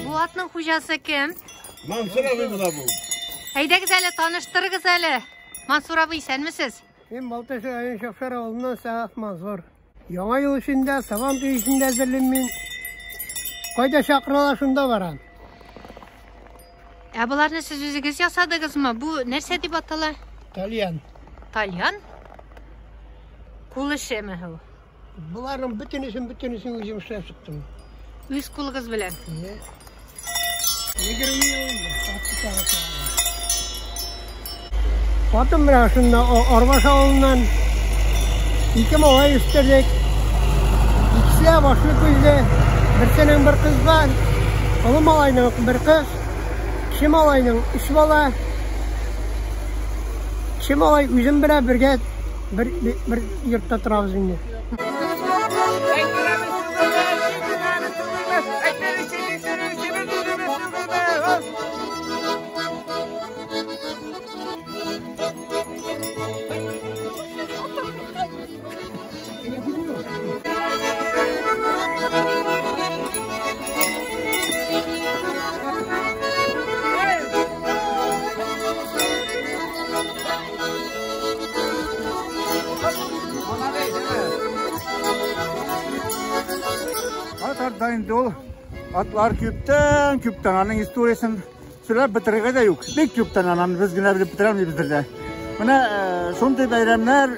Бу атның хуҗасы кем? Мансур абый була бу. Әйдәгез әле, таныштырыгыз әле. Мансур абый, исәнмесез? Мин Балтач районы Чапшар авылыннан Сәгах Мансур. Яңа ел өчен дә, Сабан туе өчен дә әзерлим мин. Кайда чакыралар, шунда барам. Ә боларны сез үзегез ясадыгызмы? Бу нәрсә дип атала? Тальян. Тальян? Кул эшеме бу? Боларның бөтенесен, бөтенесен үзем эшләп чыктым. Үз кулыгыз белән. 20 ел инде. Хатын менә шунда Арбаш авылыннан ике малай үстердек. Икесе дә башлы күзле. Берсенең бер кыз бар. Олы малайның бер кыз. Кече малайның өч бала. Кече малай үзем белән бергә бер йортта торабыз инде. Атларда инде ул атлар күптән, күптән аның историясен сөйләп бетерергә дә юк. Бик күптән ананы без генә белеп бетерә алмыйбыздыр да. Менә шундый бәйрәмнәр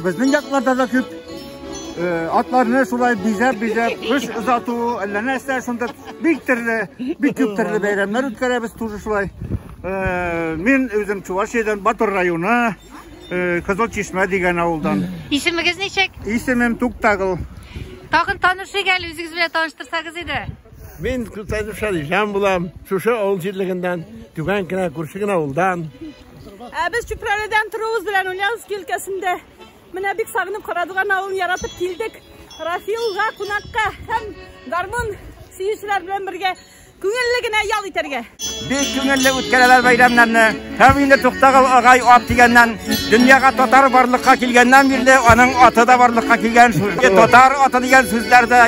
безнең якларда да күп. Атларны шулай бизәп-бизәп, кыш озату, әллә нәрсә, шунда бик төрле, бик күп төрле бәйрәмнәр үткәрәбез тоже шулай. Мин үзем Чувашиядән, Батыр районы, Кызыл Чишмә дигән авылдан. Исемегез ничек? Исемем Туктагыл. Тагын танышыйк әле, үзегез белән таныштырсагыз иде. Мин Кутаев Шалижан булам. Шушы авыл җирлегеннән, түбән кенә күрше генә авылдан. Ә без Чүпрәледән торуыбыз белән Ульяновск өлкәсендә. Менә бик сагынып Карадуган авылын яратып килдек. Рафилга кунакка һәм гармун сөючеләр белән бергә күңелле генә ял итәргә. Бик күңелле үткәрәләр бәйрәмнәрне. Һәм инде Туктагыл агай ат дигәннән, дөньяга татар барлыкка килгәннән бирле аның аты да барлыкка килгән. Татар аты дигән сүзләр дә,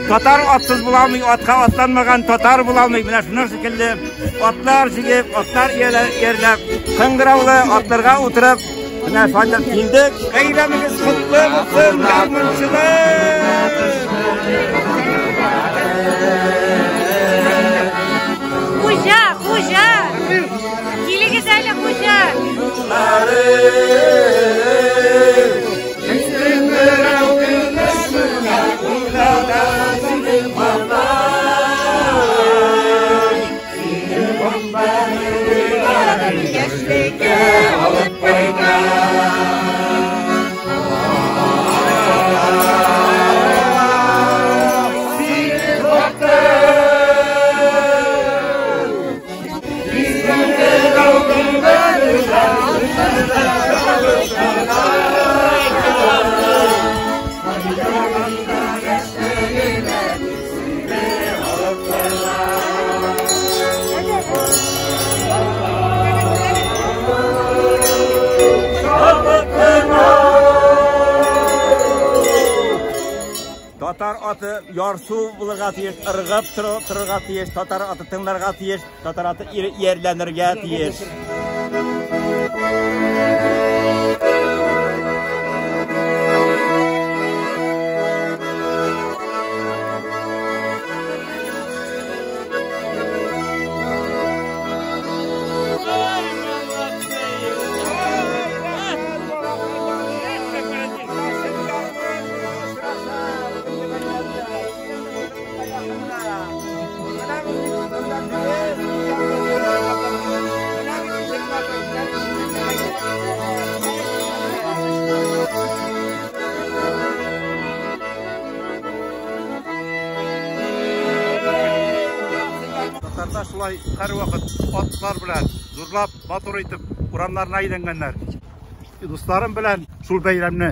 татар атсыз була алмый, атка атланмаган татар була алмый. Менә шуның шикелле атлар җигеп, атлар иярләп, кыңгыраулы атларга утырып, менә шулай килдек. Бәйрәмегез котлы булсын, гармунчылар! Хуҗа, хуҗа! Килегез әле, хуҗа! Татар аты ярсу булырга тиеш, ыргып торырга тиеш, татар аты тыңларга тиеш, татар аты иярләнергә тиеш. Татарда шулай һәрвакыт атлар белән зурлап, матур итеп урамнарына әйләнгәннәр. Дусларым белән шул бәйрәмне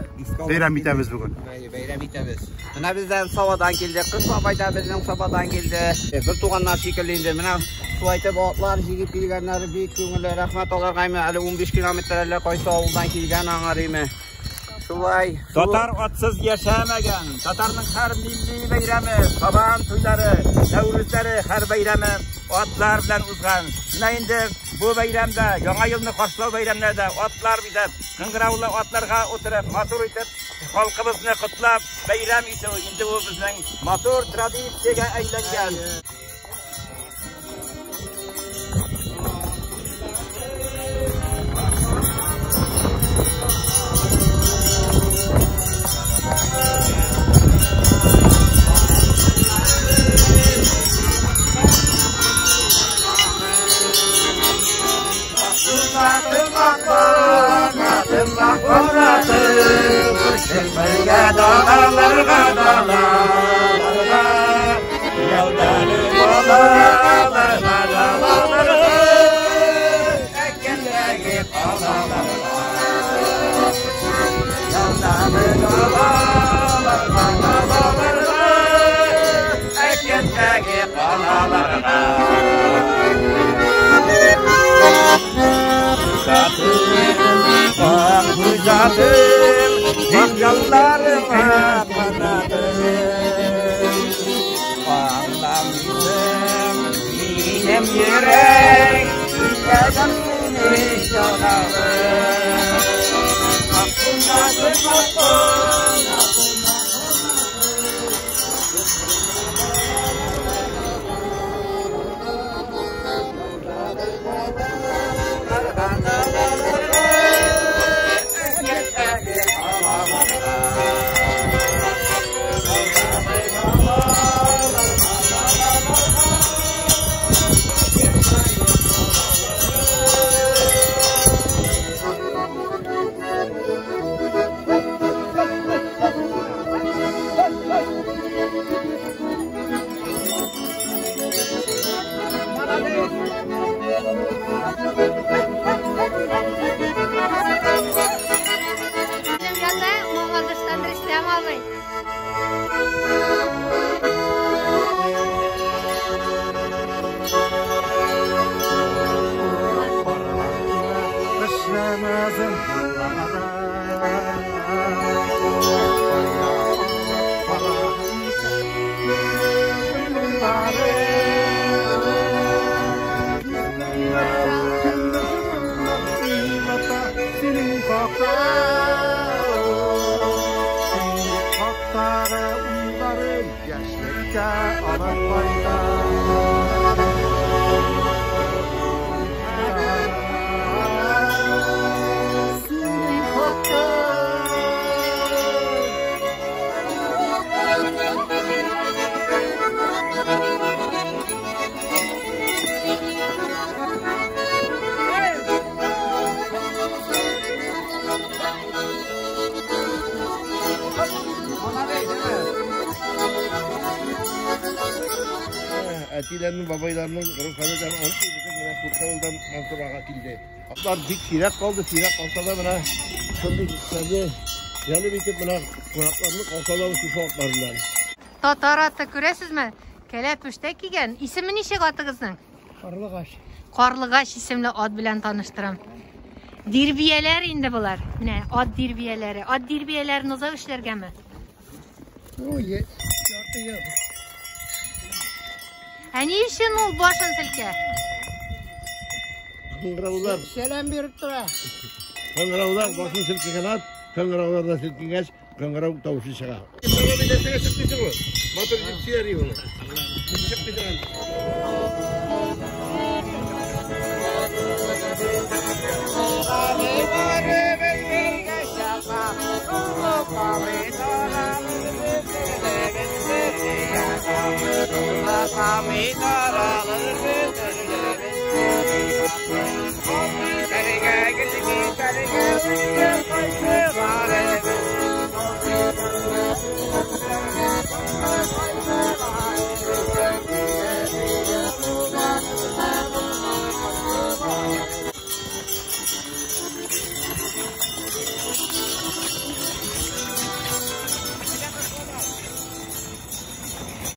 бәйрәм итәбез бүген. Бәйрәм итәбез. Менә бездән Сабадан килде, Кыш бабай да безнең Сабадан килде. Бер туганнар шикелле инде. Менә шулай итеп атлар җигеп килгәннәр, бик күңелле. Рәхмәт аларга, әле 15 километр әллә кайсы авылдан килгән аңар име. Шулай. Татар атсыз яшәмәгән. Татарның һәр милли бәйрәме, Сабан туйлары, Нәүрүзләре, һәр бәйрәме атлар белән узган. Менә инде бу бәйрәмдә, Яңа елны каршылау бәйрәмнәрдә атлар бизәп, кыңгыраулы атларга утырып, матур итеп халкыбызны котлап бәйрәм итү инде ул безнең матур традициягә әйләнгән. Әтиләрнең, бабайларның гореф-гадәтләрен онытмый, безнең менә күрше авылдан Мансур ага килде. Атлар бик сирәк калды, сирәк калса да менә шундый кешеләрне җәлеп итеп менә кунакларны каршы алабыз шушы атлар белән. Татар аты күрәсезме? Кәләпүштә кигән. Исеме ничек атыгызның? Карлыгач. Карлыгач исемле ат белән таныштырам. Дирбияләр инде болар. Менә ат дирбияләре. Ат дирбияләрен озак эшләргәме? Ну, ярты ел. Ә ни өчен ул башын селкә? Кыңгыраулар. Сәлам биреп тора. Кыңгыраулар башын селкегән ат, кыңгыраулар да селкенгәч, кыңгырау тавышы чыга. Нәрсәгә чыкмыйсың ул? Матур итеп сөяр ул. Чыкмый торган. Kamidaralar.